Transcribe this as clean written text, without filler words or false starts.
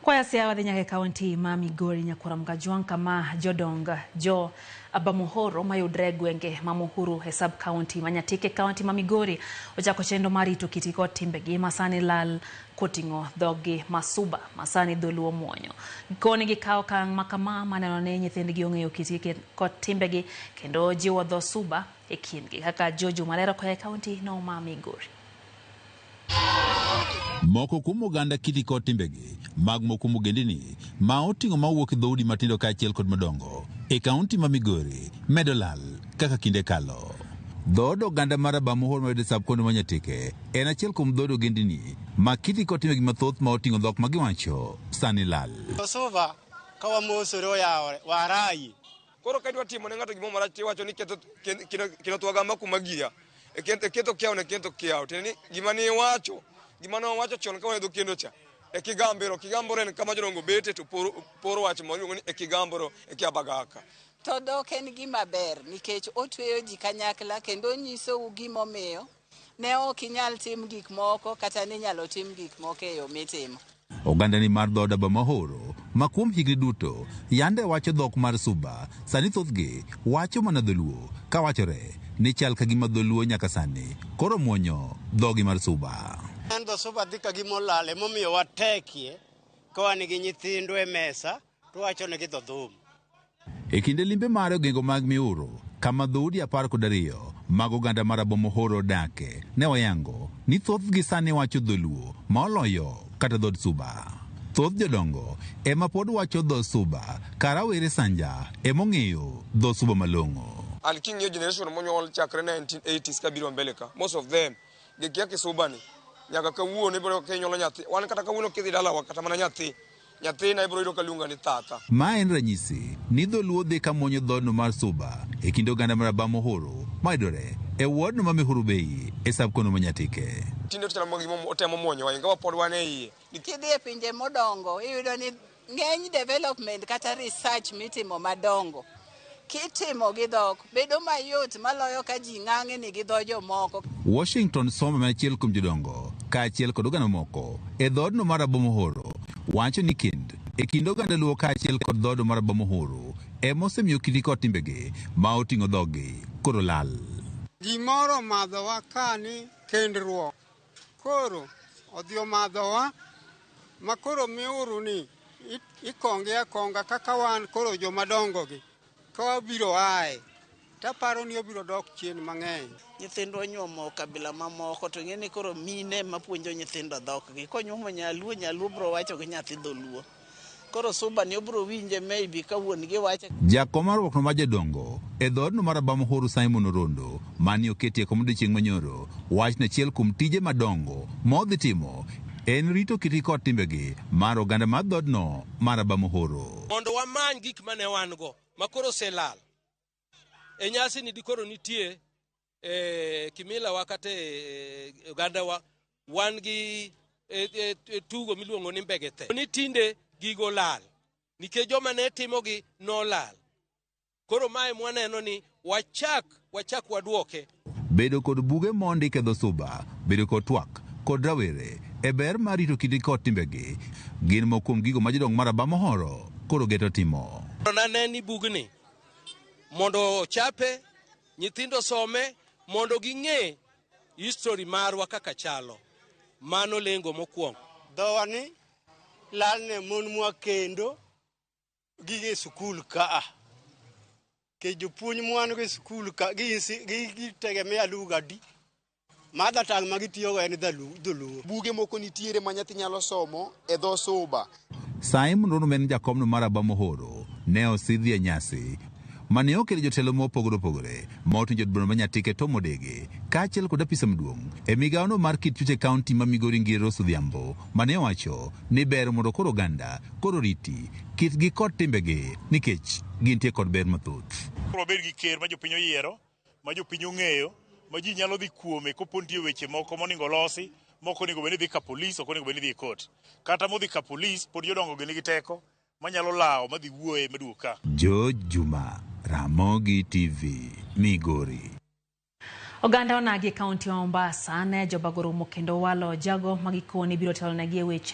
Kwaya Siaya wadhi nyaka e kaunti ma Migori Nyakwar Mgajwang' kama jodong jo Abamuhoro mayudre e gwenge ma Muhuru e sub kaunti ma Nyatike kaunti ma Migori ochako chenro mar rito kitgi kod timbegi ma sani lal koting'o dhoggi ma Suba ma sani dholuo muonyo. Gikone gikawo okang' ma kama maneno ni nyithindgi ong'eyo kitgi kod timbegi kendo jiwo dho Suba e kindgi kaka George Umalero koa e kaunti no ma Migori. Moko kuom oganda kiti kod timbegi mag moko kuom ogendini ma oting'o mawuok e dhoudi matindo kaachiel kod madongo e kaunti ma Migori medo lal kaka kinde kalo. Dhood oganda mar Abamuhor mayudo e sub-county ma Nyatike en achiel kuom dhood ogendini ma kiti kod timbegi mathoth ma oting'o dhok ma giwacho sani lal. Suba ka wamosore oyawore warayi. Koro ka idwa timo ne ng'ato gimoro marach tiwacho ni ketho kendo thwagama kuma giya. E ketho kiawo ne ketho kiawo. Tiende ni gima ne iwacho, gima ne wawacho chon ka wan e dho kendo cha. E kigambero, kigamboro en kama jodongo bete to poro, poro wach moro iluongo ni e kigamboro e kia bagaka. To dhok en gima ber nikech otweyo ji kanyakla kendo onyisou gimomiyo ne ok inyal tim gik moko kata ninyalo tim gik moko e yo mitimo. Ogandani mar dhood Abamahoro ma kuom higni duto yande wacho dhok mar Suba sani thothgi wacho mana dholuo ka wachore ni chal ka gima dholuo nyaka sani koro muonyo dhogi mar Suba. En dho Suba dhi ka gima olal emomiyo watekie ka wan gi nyithindwa e mesa to wachonegi dho dhum. E kinde limbe mare ogengo mag Miuru, kama dhoudi 12 mag oganda mar Abomohoro odake, ne oyango ni thothgi sani wacho dholuo ma oloyo kata dhood Suba. Thoth jodongo ema pod wacho dho Suba ka rawere Sanja ema ong'eyo dho Suba malong'o. And king'iyo generation monyuol chakre 1980s kabiro mbele ka, most of them gikia kisuba ni. Nyaka kawuono ibiro yudo ka inyuolo nyathi. Wan kata kawuono kidhi dalawa kata mana nyathi Nyathina ibiro yudo ka luonga ni tata. Ma en ranyisi ni dholuo dhi ka muonyo dhoodno mar Suba e kind oganda mar Abamuhuru mayudore e wodno ma Mihuru Bay e sub-kono ma Nyatike. Tinde to chalo mana gima otemo muonyowa ingawa pod wan e iye. Kidhi e pinje modongo iyudo ni ng'eny development kata research mitimo madongo kitimo gi dhok bedo mayot maloyo ka ji ng'ang'ni gi dho jomoko. Washington Somba ma achiel kuom jodongo kaachiel kod oganda mamoko e dhoodno mar Abomohoro wacho ni kind e kind oganda Luo kaachiel kod dhoodno mar Abomohoro ema osemiyo kitgi kod timbegi ma oting'o dhoggi koro lal. Gimoro omadhowa ka ni kendruok. Koro odhi omadhowa ma koro miuru ni ikonge akonga kaka wan koro joma dongo gi ka wabiro ae taparo ni obiro dok chien mang'eny. Nyithindwa onyuomo kabila mamoko to ing'e ni koro mine ema puonjo nyithindo dhokgi. Konyuomo nyaluo, nyaluo biro wacho gi nyathi dholuo. Koro suba ni obiro winje maybe ka wuon gi wache. Jakom mar riwruokno mar jodongo e dhoodno mar Abamuhuru Simon Orondo mane oketi e kom odiochieng' manyoro wacho ni achiel kuom tije madongo ma odhi timo en rito kitgi kod timbegi mar oganda mar dhoodno mar Abamuhuru. Mondo wamany gik mane wan go ma koro oselal. E nyasi ni dikoro nitie e kimila wa kata e oganda wa wan gi e, e, e tugo miluongo ni mbegethe. Ni tinde gigo lal nikech joma ne timogi nolal. Koro mae mwaneno ni wachak wachak waduoke. Bedo kod buge mondik e dho Suba, bedo kod twak kod rawere e ber mar rito kitgi kod timbegi gin moko kuom gigo ma jodong mar Abamohoro koro geto timo. Nane ni bugni mondo ochape nyithindo some mondo ging'e history marwa kaka chalo. Mano lengo mokwongo. Dhowa ni lal ne mon mwakendo gi e sikul kaa. Ke jopuonj mwan go e sikul ka gitegemea lugha adi? Mother tongue ma gitiyogo en dholuo. Buge moko nitiere ma nyathi nyalo somo e dho Suba. Simon Rono ma en jakomno mar Abamohoro ne osidhi e nyasi mane okelo jotelo mopogore opogore ma oting'o jod bura ma Nyatike Tom Odege kaachiel kod apisa maduong' e migawono mar kit chuche kaunti ma Migori Ngire Rose Odhiambo mane owacho ni ber mondo koro oganda koro riti kitgi kod timbegi nikech gintie kod ber mathoth. Wabed gi ker ma jopiny oyiero, ma jopiny ong'eyo, ma ji nyalo dhi kuome kopo nitie weche moko monego olosi, mok onego bed ni dhi ka polis, ok onego bed ni dhi e court. Kata modhi ka polis, pod jodongo gi nigi teko manyalo lawo madhi wuoye maduog ka. George Juma, Ramogi TV, Migori. Oganda onagi e kaunti ma Mombasa ne jobago romo kendo walo jago ma gikone biro telonegi e weche